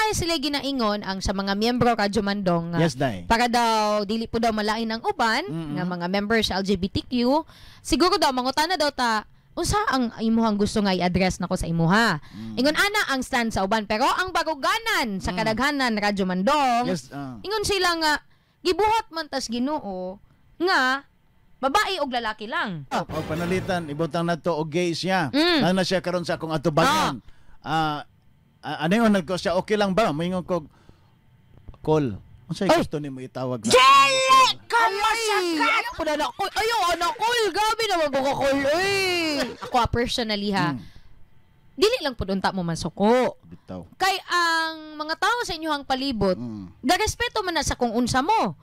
Naa sila ginaingon ang sa mga miyembro, Radyo Mandong, nga Yes, day. Para daw dili po daw malain ang uban nga mga members sa LGBTQ. Siguro daw mangutana daw ta unsa ang imuhang gusto nga i-address nako sa imuha. Ingon ana ang stand sa uban, pero ang baruganan sa kadaghanan, Radyo Mandong, ingon sila nga gibuhat man tas Ginoo nga babae og lalaki lang. O panalitan, ibutang nato og gay siya. Na siya karon sa akong atubangan. Ah, ano yun, nagko siya, okay lang ba? Moingon ko, call. Unsay Ay! Gusto nimo itawag sa Dili ka masakat! Ayaw na call. Ayaw, anak call. Gabi naman ko ka-call. Uy. Ako ah, personally ha, dili lang pud unta mo masuko. Bitaw. Kay ang mga tao sa inyong palibot, garespeto man na sa kung unsa mo.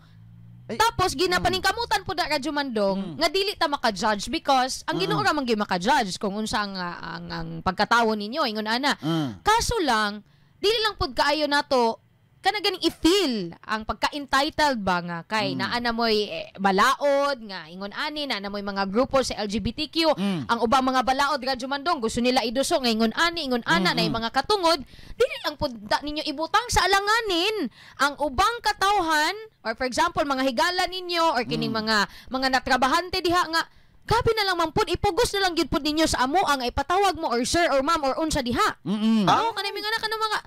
Ay. Tapos ginapaningkamutan po da, Radyo Mandong, nga dili ta maka-judge because ang Ginoo ra man gyud maka-judge kung unsa ang pagkatawo ninyo, ingon ana. Kaso lang, dili lang pud kaayo nato kana ganing i-feel ang pagka-entitled ba nga kay naa na mo'y eh, balaod nga ingon ani, naa na mo'y mga grupo sa LGBTQ. Ang ubang mga balaod, Radyo Mandong, gusto nila iduso nga ingon ani, ingon ana na yung mga katungod. Dili lang pud ninyo ibutang sa alanganin ang ubang katawhan or for example mga higala ninyo or kining mga natrabahante diha nga gabi na lang man pud ipugos na lang gyud pud ninyo sa amo ang ipatawag mo or sir or ma'am or unsa diha. Oo, kanang mga anak, kanang mga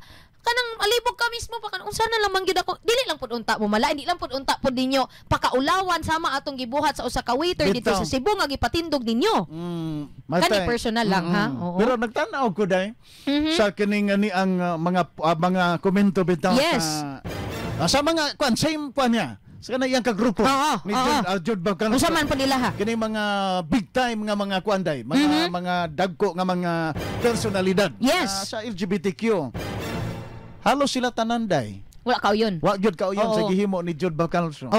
kanang alibog ka mismo pa kanang unsa na lang man gyud ako. Dili lang pud unta mo mala, hindi lang pud unta pud ninyo pakaulawan sama atong gibuhat sa usa ka waiter dito Bitaw. Sa Cebu nga gipatindog ninyo. Kani personal lang, ha? Oo. Pero nagtan-aw ko day sa kining ani ang mga komento bitaw sa mga kwan, same kwan niya. Sa kanang iyang kagrupo ni Jude Bacalso. Unsa man pud nila ha? Kini mga big time nga mga kwan day, mga dagko nga mga personalidad sa LGBTQ. Halos sila tanan day. Wala kauyon. Wa gyud kauyon sa gihimo ni Jude Bacalso.